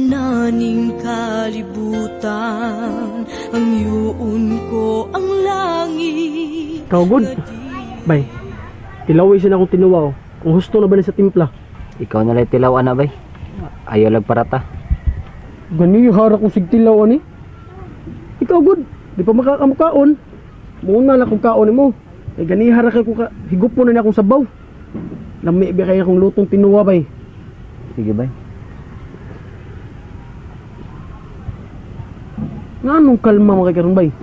Tananing kalibutan, ang yuon ko ang langit. Ikaw, good. Bay, tilaway siya na akong tinuwaw. Kung husto na ba ni sa timpla. Ikaw na lang tilaw ana bay. Ayaw lag parata. Gani, hara kong sigtilaw ani. Ikaw, good. Di pa makakamukaon. Muna lang kung kaon mo. Ay gani, hara kay kung ka, higup mo na niya akong sabaw. Lami ba kaya akong lutong tinuwa, bay. Sige bay. Nga nung kalma mga karon, bay.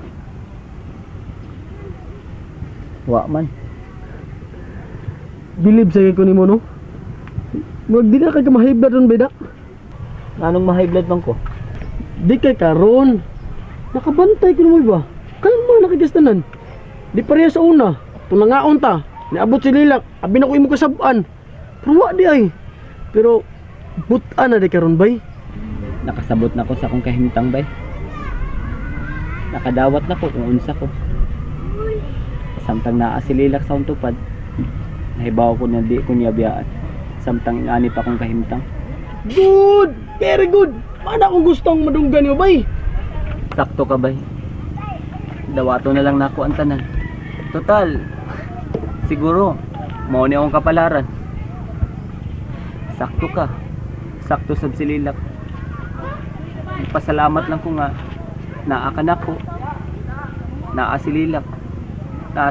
Wa man. Bilib sa ko nimo, no? Murag di na kay ka mahibla ron, bay da. Anong ma-high blood man ko? Di kay karon. Nakabantay ko nimo ba? Kalma na kay tanan. Di pareha sa una. Tunangaon ta. Niabot si Lilak. Abi na ko imo kasab-an. Pero wa di ay. Pero butan na di karon bay. Nakasabot na ko sa akong kahimtang bay. Nakadawat na ko kung unsa ko. Samtang naa si Lilak sa akong tupad. Nahibaw ko na di ko niya biyaan. Samtang ani pa akong kahimtang. Good! Very good! Mana akong gustong madunggan niyo bay. Sakto ka bay. Dawato na lang nako ang tanan. Total, siguro, mao ni akong kapalaran. Sakto ka. Sakto sab si Lilak. Pasalamat lang ko nga naa ka nako. Naa si Lilak. Naa,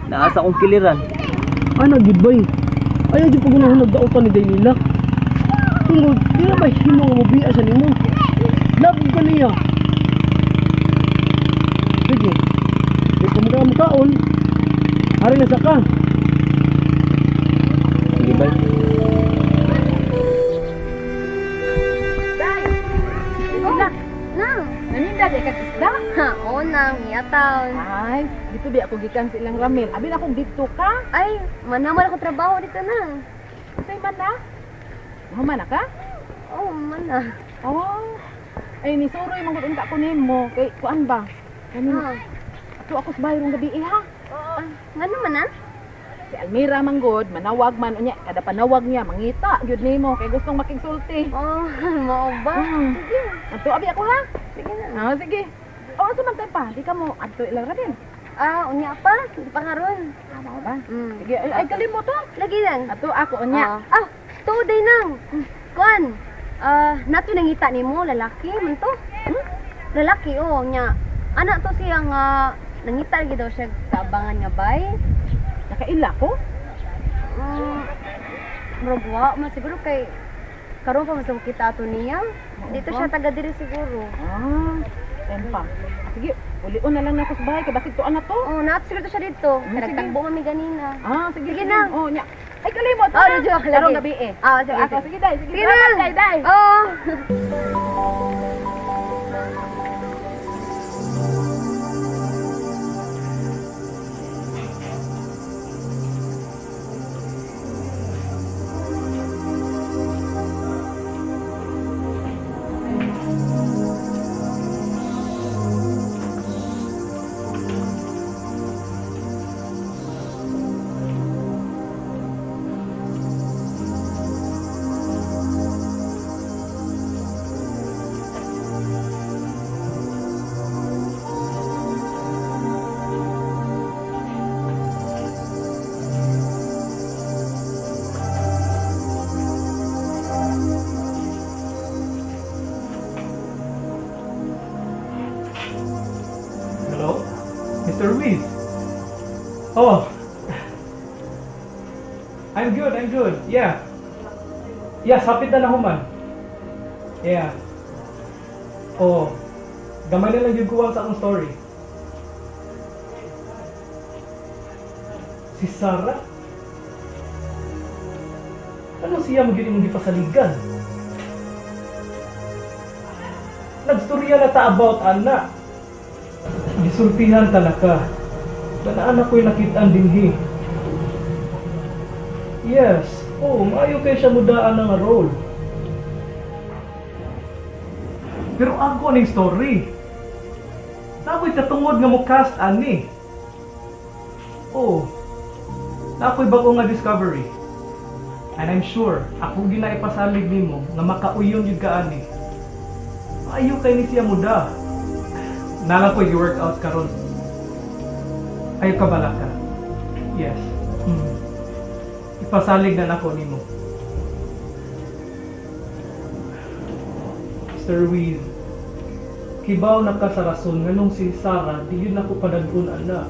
naa sa akong kiliran. Ana gid bay. Ayaw jud pagunahon nagdaotan ni Day Lilak. Tungod di na ba himo nga mobiya sa nimo? Love ka niya. Sige. Di pa mukha-mukhaon. Ari na sa ka. Sige bay. Nang, Naninda di kag isda. ha, oo nang, iyataw. Ay, dito di ako gikan sa ilang ramil. Abi na akong dito ka. Ay, manamal ako trabaho dito nang. Say man na. Human na ka? Oo, man na. Oh. Ay ni suroy man gud unta ko nimo kay kuan ba? Kani Ha, ato ako sa bahay rong gabi eh, ha. ah, ngano man ah? Si Almira man gud manawag man unya kada panawag niya mangita gyud nimo kay gustong makigsulti. Oh, mao ba? Sige. Ato abi ako ha. Sige na. Ah, sige. Oh, asa man tayo pa? Di ka mo adto ilang ramil. Ah, unya pa, di pa karon. Ah, mao ba? Mm. Sige, ay, ay kalimot ha. Lagi lang. Ato ako unya. Ah, ah tuod day nang. Kuan, ah, nato nangita nimo lalaki man to. Hmm? Lalaki oh nya. Anak to siya nga nangita lagi daw siya kaabangan nga bay. Nakaila ko. Murag wa man siguro kay karon pa man sa kita ato niya. Dito siya taga diri siguro. Ah, tempa. Sige, ulion na lang nako sa bahay kay basig tuan na to. Oh, nato siguro to siya dito. Sige. Nagtakbo kami ganina. Ah, sige, Sige na. Oh, nya. Ay, kalimot. Oh, medyo ako lagi. Karong gabi eh. Ah, sige. Ako, sige, day. Sige, Sige salamat, na. day, day. Oo. Hello? Mr. Ruiz? Oh. I'm good, I'm good. Yeah. Yeah, sapit na nahuman. Yeah. Oh. Gamay na lang yung kuwang sa akong story. Si Sarah? Ano siya mo yun imong gipasaligan? Nagstorya na ta about ana. Gisultihan talaka. Kanaan ako'y nakitaan dinhi. Yes, oh, maayo kay siya mudaan nga role. Pero ako ning story. Nako'y katungod nga mo cast ani. Oh, nako'y bago nga discovery. And I'm sure, ako gyud na ipasalig nimo nga makauyon gyud ka ani. Maayo kay ni siya muda. Nala ko i-work out karon. Ayo ka balaka. Yes. Ipasalig na nako nimo. Mr. Ruiz, kibaw na ka sa rason nganong si Sarah di yun ako padagun ana.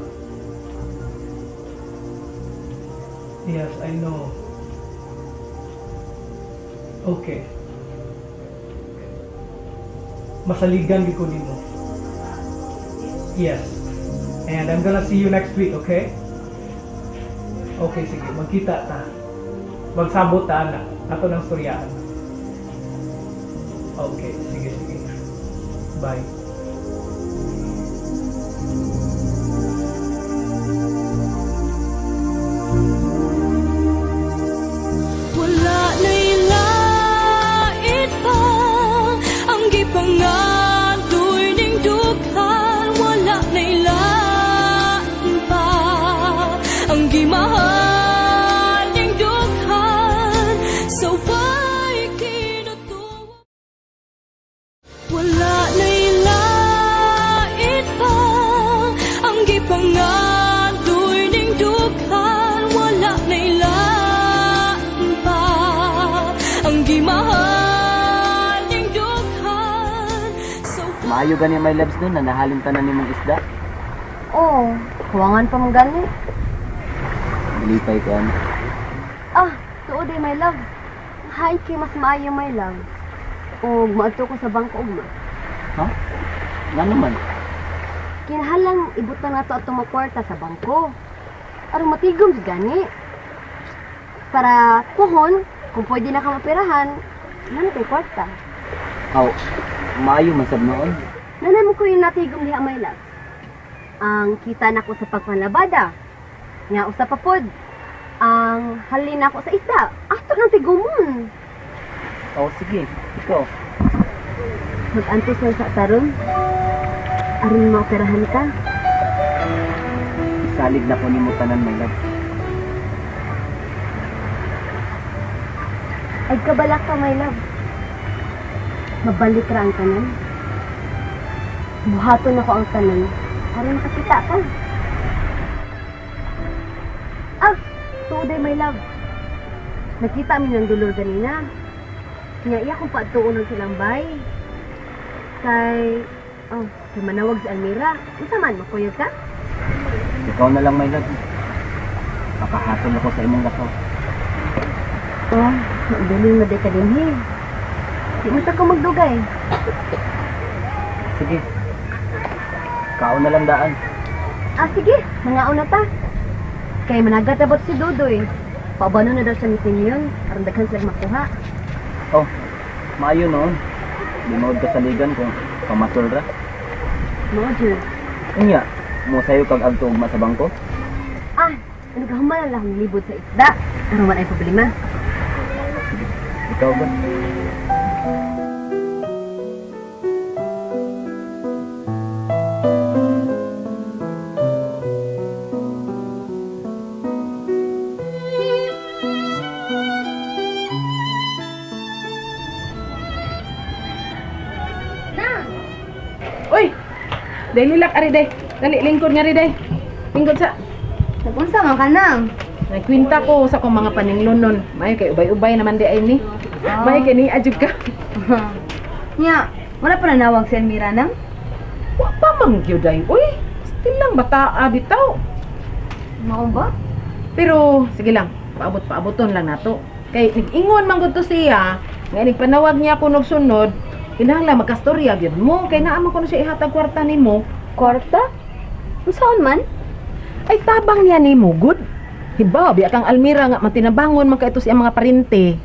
Yes, I know. Okay. Masaligan gyud ko nimo. Yes. And I'm gonna see you next week, okay? Okay, sige. Magkita ta. Magsabot ta na. Ato ng storyaan. Okay, sige, sige. Bye. Wala na'y lait pa ang gipangadoy ning dughan. Wala na'y lain pa ang gimahal ning dughan. Sa way kinutuwa. Wala na'y lait pa ang gipangadoy ning dughan. Wala na'y lain pa ang gimahal ning dughan. Sa Maayo gani my loves nun, na nahalin tanan nimong isda. Oo, kuwangan pa man gani. Malipay ko ano. Ah, tuod ay my love. Hay kay mas maayo my love. Og maadto ko sa bangko ugma. Ha? Nga naman. Kinahanglan ibutang nato atong mga kwarta sa bangko. Aron matigom jud gani. Para kuhon, kung pwede na ka mapirahan, nana kay kwarta. Aw, maayo man sab noon. Nanay mo ko yung natigom diha my love. Ang kita nako sa pagpanlabada. Nga usa pa pod. Ang halin nako sa isda. Ato nang tigumon. Aw, sige. Ikaw. Mag-antos lang sa taron. Aron maoperahan ka. Isalig na ko nimo tanan my love. Ay kabala ka, my love. Mabalik ra ang tanan. Buhaton ako ang tanan. Aron makakita ka. Ah, tuoday, my love. Nakita mi ng dulor ganina. Nga iya kong paadtuon ng silang bay. Kay, oh, kay manawag si Almira. Unsa man, makuyog ka? Ikaw na lang my love. Makahasol ako sa imong lakaw. Oh, galing na day ka dinhi. Di mo sa ko magdugay. Sige. Kaon na lang daan. Ah, sige, mangaon na ta. Kay managat abot si Dudoy. Paubano na daw siya ni Simeon, aron daghan sila makuha. Oh, maayo noon. Di maud ka saligan kung pamatol ra. Mao jud. Unya, mo sayo kag agto ugma sa bangko? Ah, ano ka human lang akong libod sa isda. Aron wala ay problema. Ikaw ba? Uy! Day lilak ari day. Dali lingkod nga ri day. Lingkod sa Nagunsa man ka nang? Nagkwinta ko sa akong mga paninglon nun. May kay ubay-ubay naman di ay ni. May kay ni adjud ka. Nya, wala pa nanawag si Elmira nang? Wa pa man gyud ay. Uy, still lang bata bitaw. Mao ba? Pero sige lang, paabot-paaboton lang nato. Kay nag-ingon man gud to siya, nga nagpanawag niya ako nog sunod, kinahanglan magkastorya gyud mo kay naa man kuno siya ihatag kwarta nimo. Kwarta? Unsaon man? Ay tabang niya nimo gud. Hibaw biya kang Almira nga matinabangon man kay ito siya mga parente.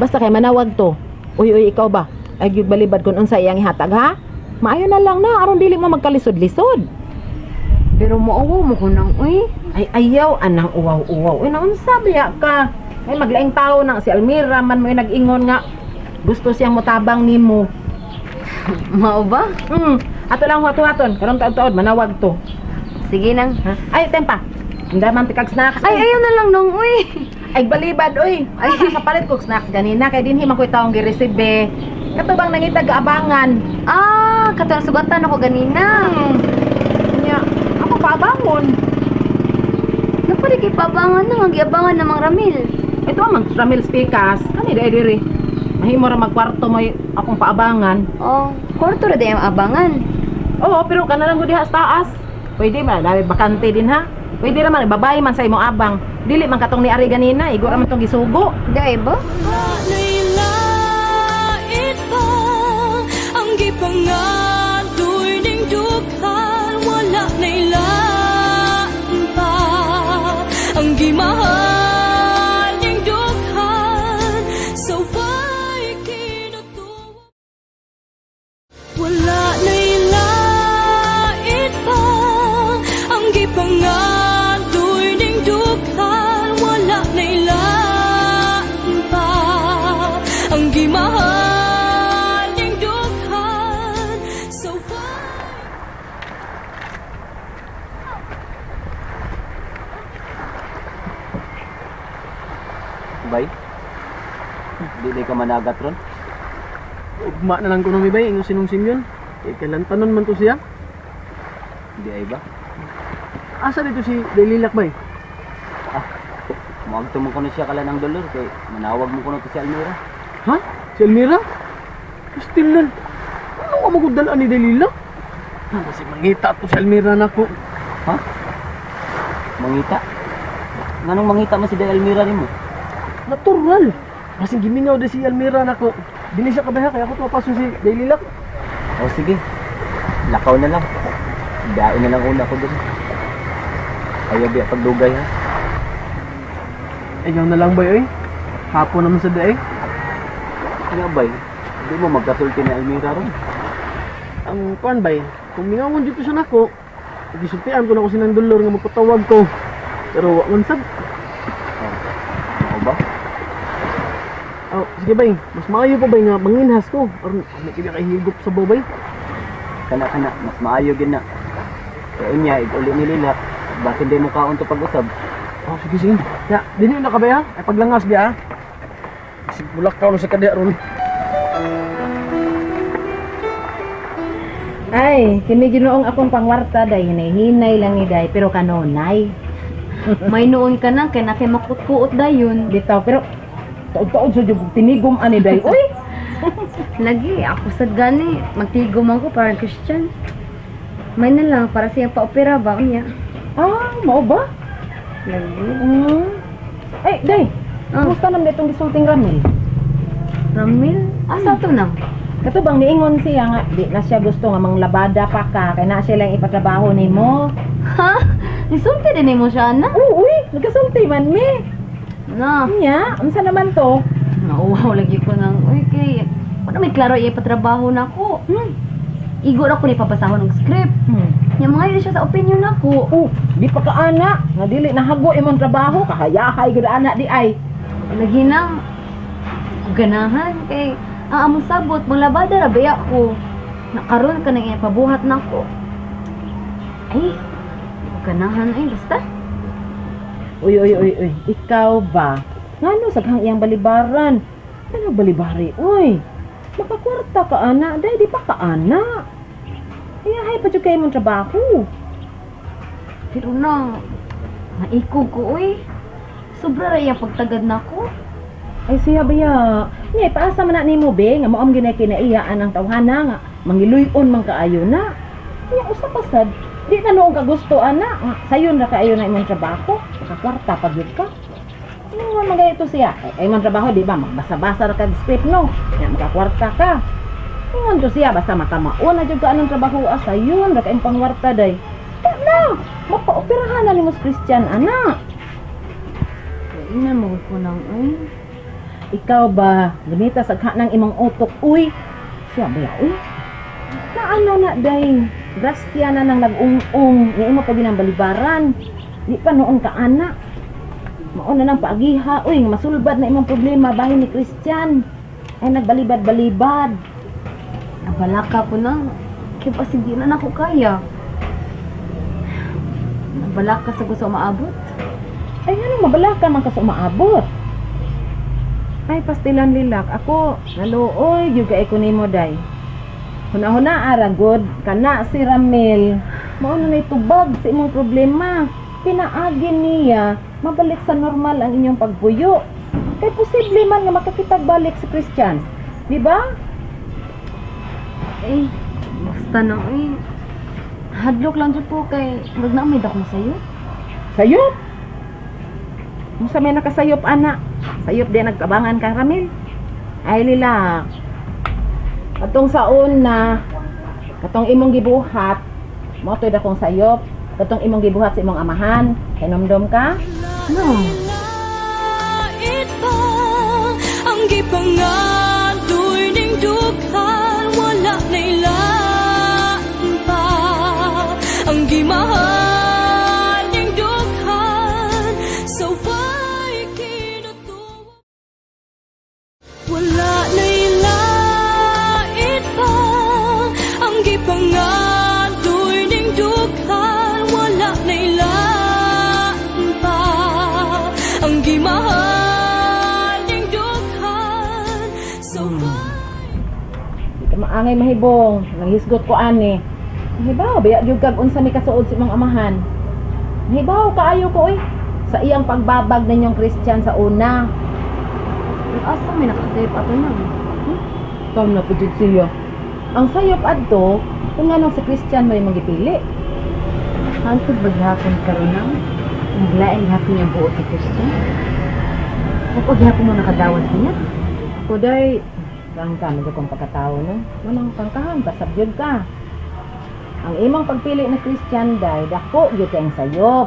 Basta kay manawag to. Uy uy ikaw ba? Ay gyud balibad kun unsa iyang ihatag ha? Maayo na lang na aron dili mo magkalisod-lisod. Pero mauwaw mo ko nang uy. Ay ayaw anang uwaw-uwaw. Uy naunsa biya ka? Ay maglaing tao nang si Almira man mo nag-ingon nga gusto siyang motabang nimo. Mao ba? Ato lang huwato-haton karon taod-taod manawag to. Sige nang. Ha? Ay tempa. Hindi man tikag snacks. Ay, ayaw na lang nang uy. Ay balibad oy. Ay kapalit kog snacks ganina kay dinhi man ko'y taong gi-receive. Kato bang nangita gaabangan? Ah, katong sugatan ako ganina. Nya, ako paabangon. Napali kay paabangan na, ang giabangan namang Ramil. Ito ang Ramil Speakers. Kani dai diri. Mahimo ra magkwarto mo akong paabangan. Oh, kwarto ra day ang abangan. Oo, pero kana lang gud diha sa taas. Pwede man, dami bakante din ha. Pwede ra man babae man sa imong abang. Dili man katong ni Ari ganina, igo ra man tong gisugo. Day ba? Nailait pa ang gipangadoy ning dughan. Wala nailain pa ang gimahal ning dughan. Sa way kinutuwa. Wala nailait pa ang gipangadoy ning dughan. Wala nailain pa ang gimahal ning dughan. Sa way Bay? Di ka managat ron? Ugma na lang ko nung bay, ingon sinong Simeon. Kay kalantanon man to siya. Di ay ba? Asa dito si Delilak bay? Muagto mo kuno siya kala ng dolor kay manawag mo kuno to si Almira. Ha? Si Almira? Still nun. Ano ka maguddalaan ni Delilak? Ah, kasi mangita to si Almira nako. Ha? Mangita? Nganong mangita man si Day Almira nimo? Natural. Masing gimingaw de si Almira nako. Dili siya kabaha kaya ako tumapaso si Delilak. O sige. Lakaw na lang. Daon na lang una ko dun. Ayaw biya pagdugay ha. Ayaw na lang bay oy. Hapon naman sa dae. Ano bay? Di mo magkasulti ni Almira ron. Ang kuan bay, kung mingawon dito siya nako, gisultian ko na ko sinang dolor nga magpatawag ko. Pero wa man sab. Oh. Mao ba? Oh, sige bay, mas maayo pa bay nga manginhas ko. Aron may kini kay higop sa babay. Kana kana mas maayo gid na. Kay unya ig-uli ni Lila. Basin di mo kaon to pag-usab. Oh, sige sige. Ya, dinhi na ka bay ha? Ay paglangas biya ha. Sige, bulak ka sa kadya ron. Ay, kini Ginoong akong pangwarta day hinay-hinay lang ni day pero kanunay. May noon ka na kay na kay makut-kuot dayon. Bitaw pero taod-taod sa jud tinigom ani day. Uy, Lagi ako sad gani, magtigo man ko para Christian. May na lang para siya pa-opera ba unya. ah, mao ba? Lagi. Ay, day. Ah. Kumusta naman itong gisulting Ramil? Ramil, asa to na? Kato bang niingon siya nga di na siya gusto nga manglabada pa ka kay na siya lang ipatrabaho nimo. Ha? Nisulti din mo siya na. Oo, uy, nagkasulti man mi. Na, Nya, unsa naman to? nauwaw lagi ko nang, uy kay, wala may klaro iya patrabaho na ako. Igo ra ko ni papasahon og script. Nya mga yun siya sa opinion nako. Oh, di pa ka ana, nga dili nahago imong trabaho, kahayahay gud ana di ay. Lagi nang ganahan kay ang among sabot manglabada ra baya ko. Nakaron ka nang ipabuhat nako. Ay, di ko ganahan ay basta. Uy, uy, uy, uy, ikaw ba? Ngano saghang iyang balibaran? Ano balibari? Uy, makakwarta ka ana, day di pa ka ana. Hayahay pa jud kay imong trabaho. Pero na, maikog ko uy. Sobra ra iyang pagtagad nako. Ay siya ba ya? Nya paasa man na nimo be nga mao ang ginay kinaiyaan ang tawhana nga mangiluy-on man kaayo na. Nya usa pa sad di na noong kagusto ana nga sayon ra kaayo na imong trabaho, makakwarta pa gyud ka. Ano man gayto siya? Ay, imong trabaho di ba magbasa-basa ra kag script no. Nya makakwarta ka. Ingon to siya basta makamao na jud ka anong trabaho ah, sayon ra kay pangwarta day. Di na, mapaoperahan na nimo si Christian ana. Ina mo ko nang uy. Ikaw ba, gamita sa ng imong utok, uy. Siya ba ya, uy? Naano na, day? Grasya na nang nag-ung-ung. Nga imo pa ginang balibaran. Di pa noon ka, ana. Mao na nang paagiha, uy, nga masulbad na imong problema bahin ni Christian. Ay nagbalibad-balibad. Nabalaka ko na. Kaya pa di na nako kaya. Nabalaka sa gusto maabot. Ay, ano, mabalaka man ka sa umaabot. Ay, pastilan Lilak. Ako, naluoy, gyud kay ko nimo day. Huna-huna ara god kana si Ramil. Mao na nay tubag sa imong problema. Pinaagi niya mabalik sa normal ang inyong pagpuyo. Kay posible man nga makakitag balik si Christian. Di ba? Eh, basta na eh. Hadlok lang jud po kay murag na may dakong sayo. Sayop. Unsa may nakasayop ana? Sayop di nagtabangan kang Ramil. Ay Lilak. Katong sa una, katong imong gibuhat, mao to'y dakong sayop. Katong imong gibuhat sa imong amahan, hinomdom ka? No. Lait pa ang gipangandoy ning dughan, wala na'y lain pa ang gimahal ning dughan sa way kinutuo. Wala na'y lait pa ang gipangandoy ning dughan, wala na'y lain pa ang gimahal ning dughan sa way Di ka maangay mahibong, nanghisgot ko ani. Mahibaw, biya gyud kag unsa mi kasuod sa imong amahan. Mahibaw kaayo ko oy sa iyang pagbabag ninyong Christian sa una. Pero asa may nakasayop ato na? Ikaw na po jud siya. Ang sayop adto, kung anong si Christian mo imong gipili. Hantod ba gihapon karon na? Naglain gihapon niya buot ni Christian? Huwag gihapon mo nakadawat niya? Ako day, kang ka medyo kong pagkatao no. Manang kangkahan pasab gyud ka. Ang imong pagpili na Christian day, dako gyud kayong sayop.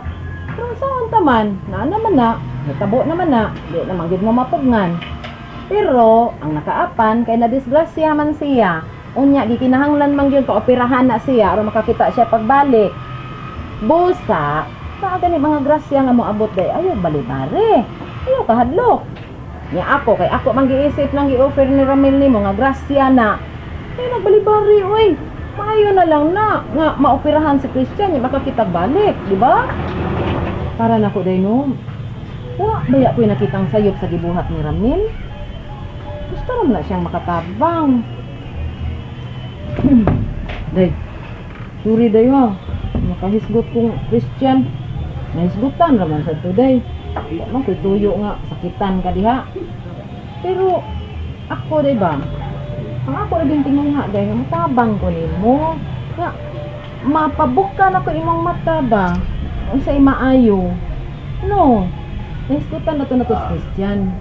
Pero saan ta man, naa naman na, natabo naman na, di naman gyud mo mapugngan. Pero ang nakaapan kay nadisgrasya man siya. Unya gikinahanglan man gyud paoperahan na siya aron makakita siya pagbalik. Busa, sa gani mga grasya nga moabot day, ayo balibare. Ayo kahadlok. Nya ako kay ako man giisip nang gi-offer ni Ramil nimo nga grasya na. Ay nagbalibari oy. Maayo na lang na nga maoperahan si Christian nya makakita balik, di ba? Para nako day no. Wa baya ko'y nakitang sayop sa gibuhat ni Ramil. Gusto ram na siyang makatabang. Day, sorry day ha. Nakahisgot kong Christian. Nahisgutan raman sa today. Wa man ko'y tuyo nga sakitan ka diha. Pero ako day ba? Ang ako ra din tinguha day nga matabang ko nimo. Nga mapabuka na ko imong mata ba? Unsay maayo? No. Nahisgutan na to si Christian.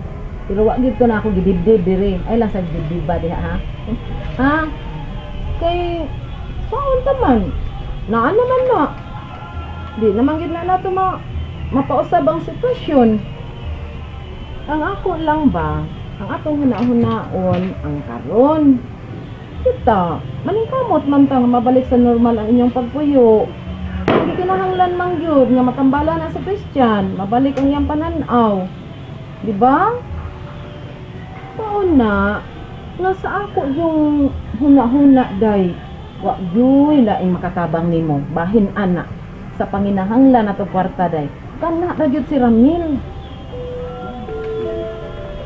Pero wa gyud ko na ako gidibdib dire. Ay lang sa dibdib ba diha ha? Ha? Kay saon ta man? Naa naman na. Di naman gyud na nato mapausab ang sitwasyon. Ang ako lang ba, ang atong huna-hunaon ang karon. Kita, maningkamot man ta nga mabalik sa normal ang inyong pagpuyo. Hindi kinahanglan man gyud nga matambala na sa Christian, mabalik ang iyang pananaw. Di ba? Mao na nga sa ako yung huna-huna day, wa gyuy laing makatabang nimo, bahin ana sa panginahanglan nato kwarta day. Kana ra gyud si Ramil.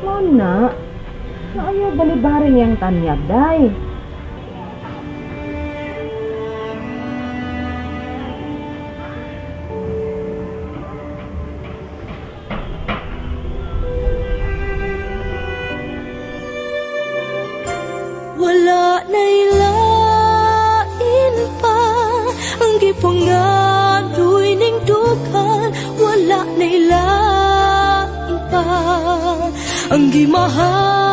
Mao na na ayaw balibari niyang tanyag day. Wala na'y lain pa ang gipangandoy ning dughan, wala na'y lain pa ang gimahal.